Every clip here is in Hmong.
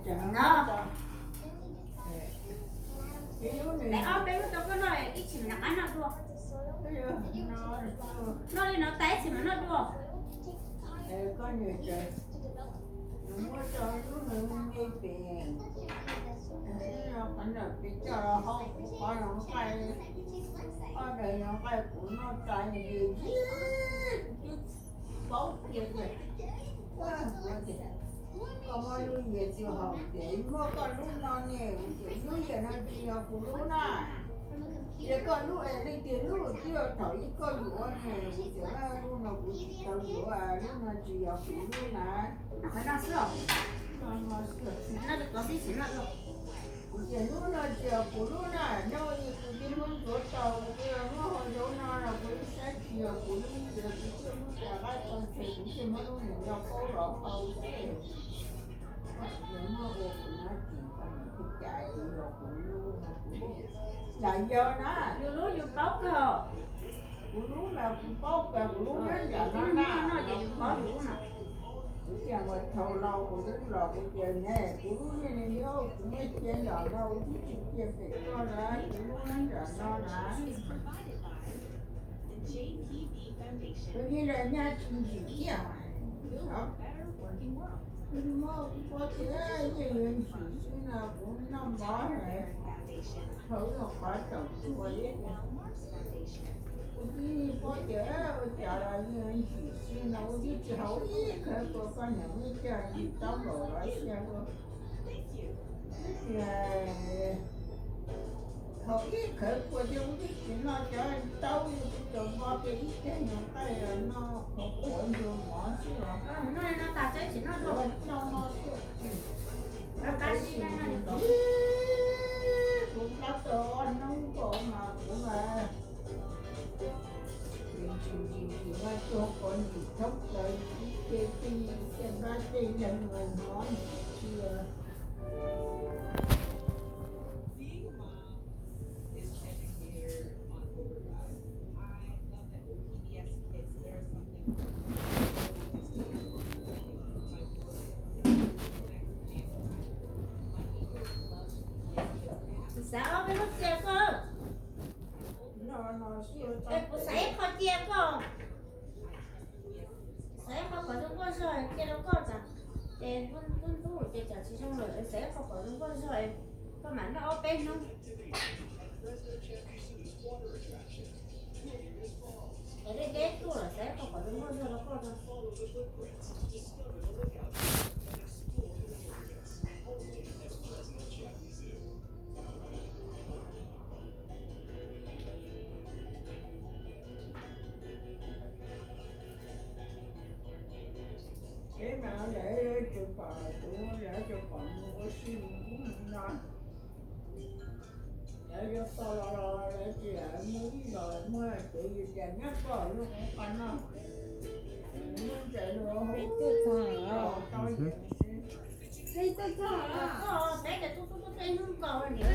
No, lawv ob peb lub tau koj noj ib txhis mam rov qab noj dua. Noj li no tas ib txhis mam noj dua. Koj niam, muab tau lub no me pem, qhov ntawm pem coj los hau kuv qhov los nqaij, ob daim los nqaij kuv noj tas nyias nyias, kuv twb paub tias tias, koj muab lub yias tsis haum tias muab koj lub no ne, kuv tias lub yias no tsis yog kuv lub na. Ces koj lub es leej twg lub twb yog thaum ub koj yuav ne, kuv tias lub no kuv tsis tau yuav, lub no tsis yog kuv lub na. Kuv tias lub no tsis yog kuv lub na, nyob li kuv twb muab ntxuav tau, kuv twb muab hau zaub no los kuv twb saib tsis yog kuv lub, kuv thiaj muab rov qab tau ntshe kuv thiaj muab lub mus nco qaub los hau xwb. Muab ua kuv na, tsis tau nws tus cas tsis yog kuv lub no, kuv lam yog na. Yus lub yus paub kawg. Kuv lub mas kuv paub kawg, kuv lub nyob nram no na. Kuv tias mus thaum los kuv lub los kuv tias ne, kuv lub yeej nyob, kuv muab cia nram no, kuv twb tsis cia pem koj lawm, kuv lub nyob nram no na. Kuv yeej los nyab tsis ntsim tiag. Muab kuv pov tias yeej yuav ntsim xwb no, kuv noj mov thaum ub qhov tsaus tshuaj, kuv twb pov tias ua cas los yeej ntsim xwb no, kuv twb tsis haus ib khawv kua, koj niam muab coj ntsim taub npaum los xyov ua. Haus ib khawv kua thiab, kuv twb tsis noj cov taub, kuv tsuas noj kiag ib teg nyuag nqaij los noj qhuav qhuav ntsuag mov xwb los. Noj no tas tsis noj dua, noj no xwb. Kuv tab tom hnub nkaus mas kuv mas, tsis tsis tsis mas tuag pov ntsis thoob plaws, ib ce tij, ib ce npab tej leeg mas hnov ntsis tias. Xav ob peb lub cia koj. Es kuv xav ib qho cia koj. Xav ib qho kom zoo nkauj zog cia rau koj tas. Ces ntub ntub ces tsam tsis zoo lawm, xav ib qho kom zoo nkauj zog, koj mam noj ob peb hnub. Es deb deb tuaj lawm, xav ib qho kom zoo nkauj zog rau koj no. Peb mas lawv tsis pom kuv, lawv tsis pom mus ua si mus ub mus no. Lawv yuav tau los los lawv tias muaj ib los muaj, ces yus tias nyob koj lub qhov no, muab ntses los hu tau yus xwb. Koj peb tias tub tub tub peb hnub nkaus niam.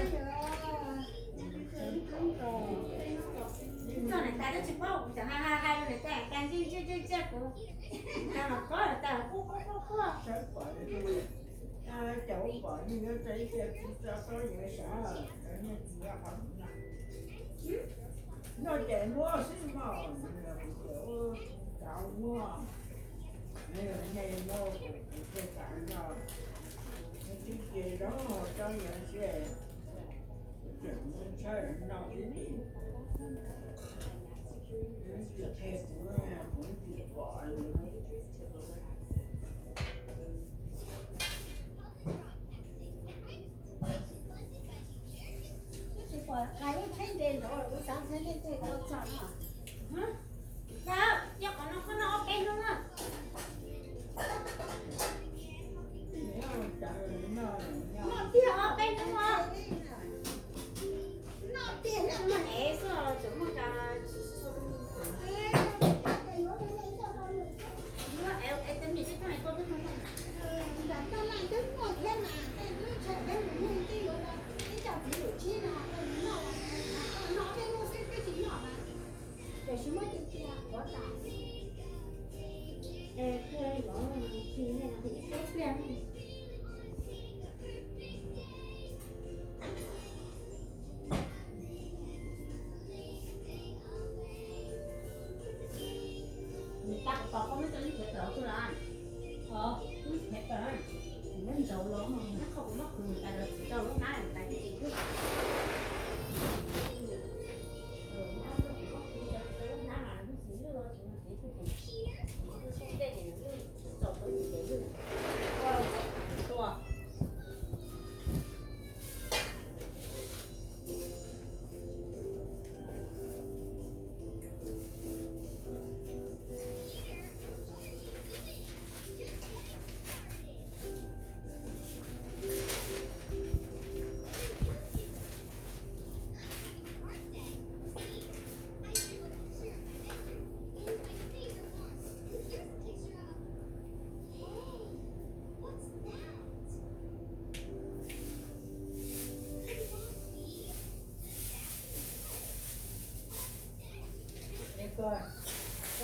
Txog niam tais twb tsis paub, kuv tseem hais hais hais rau niam tais, niam tais ntsia ntsia ntsia ntsia kuv. Niam tais los kov niam tais quaj quaj quaj quaj. Cas ua pom yus yuav tau ib tiag tsis tau yuav sav, niam txiv qhov no. Noj ces muab xwb mog, kuv tias ua cas muab, nej muab kuv thiaj kam noj. Nws twb ces zoo tso yog ntshe, kuv tseem muab tshawb noj ib lim. Kuv tsis qhia kuv, kuv tsis pom. Twb tsis pom qab lub tsheb nres nrov, kuv xav ntshe nej tej tau txog no. Yog, yog qhov no koj noj ob peb hnub na. Noj tiag ob peb hnub na. Noj tiag noj muaj ev xwb tseem muaj cas. Noj ev, ev tej me tib tug es koj twb muaj. Nram toj laj twb muaj thiab mas, tej lub tsheb peb mus nug twb yuav ib co txiv lwm tsib no, noj, noj ob peb hnub xwb twb tsis noj mas. Koj muab cov lub phev plaws tuaj los, lub phev plaws, muab ntsaus los, muab qhov kuv muab qhwv mus tas los tsis tau lub hnab tas ces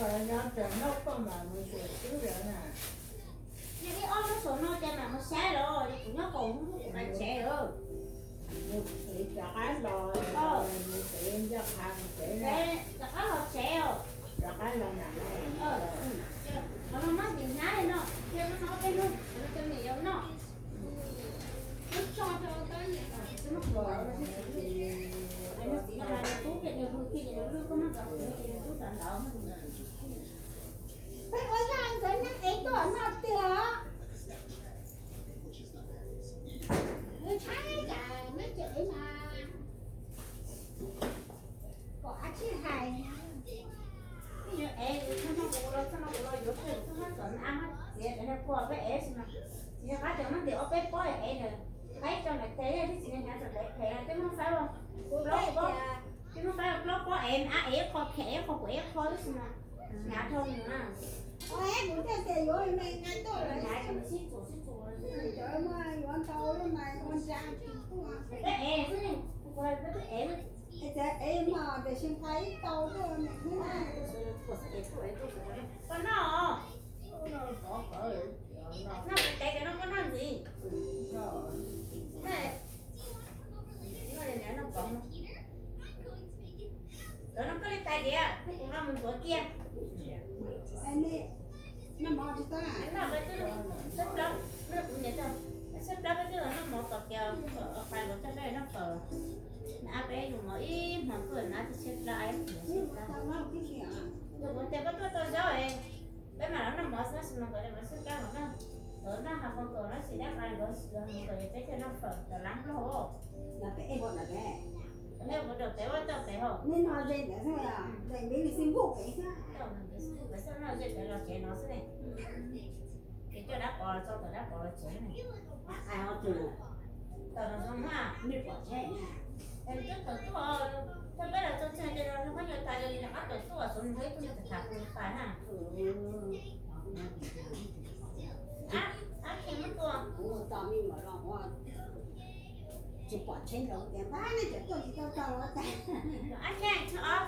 Koj nyob tseem noj koj mam mus xyuas xwb lawm na. Yog ib ob lub saum no ces mam mus saib los, kuv nyob kaum hnub kuv mam tsev lawm. Mus tsev rov qab los, mus tsev ncaj qha mus tsev na. Rov qab los tsev os. Rov qab los na. Qhov no muab ntim hnab li no, thiab muab no ob peb hnub, qhov no coj niam yau noj. Muab tso rau tab, muab kuv, txiv no mas nws tub ces nws hu thiaj ces nws lwj, koj muab rau kuv ces nws tub rov ntawd. Peb ua zaj ntxawv neeb ev tuaj noj tiag. Nws tshaib cas neb tseem ev mas. Kom ab tsi hais. Ib yam ev, txog no kuv los, txog no kuv los yuav peb, txog no txom nyem, txiav cov niag kua peb ev xwb mas. Tsis nco qab tias muab ntim ob peb pob ev ntawd, qaib rau ntawm tes, tib txiv niag hnyav txog tes phem, tej muab faib ua plaub pob, tej muab faib ua plaub pob ev, ab ev ib qho, phem ev ib qho, kuv ev ib qho xwb mas. Hnyav dhau mus na. Kuv thiaj tias yuav me nqa tuaj lawm, sib txuas sib txuas, yuav ntau lub mas ua ntsa tuaj. Peb ev xwb, kuv peb twb ev. Es ev mas tiam sis nqa ib tau tuaj. Koj noj, noj tes cov no koj noj ntxiv. Noj, noj koj li tais diav, kuv no mus ntxuav kiag. Noj peb twb, xab plab, kuv niam, xab plab peb twb los noj mov kom kiag, qais los coj peb noj fawm. Ab peb yus mov ib hmo tuaj na, tsis tshaib plab, ib hmo tshaib plab. Yog kuv tias koj tuaj tau zaub, peb mam los noj mov xwb, sis mas nkawd li mas xwb kab los noj, nkawd noj hav fo kaum no tsis dab qas, nkawd los nkawd peb thiaj noj fawm tom lab nplog os. Peb ua daus peb ua tau peb hauv. Peb noj ze peb xwb, peb xwb noj ze peb los tsev no xwb ne. Ces coj dab pov los tso tom dab pov los tsev ne. Tom no zoo na. Es twb tawm tuaj, thaum peb los txog tsev ces los nws phooj ywg tas li rov qab tawm tuaj, xyov nws ib tug nws tham tham kuv tas na. Ab, ab, Kheej muab tua. Kuv tos me nyuam los ua, tsis pom tsheb los tias npab nej cov tuaj tsis tau tau los tas. Ab, Kheej, tso ob.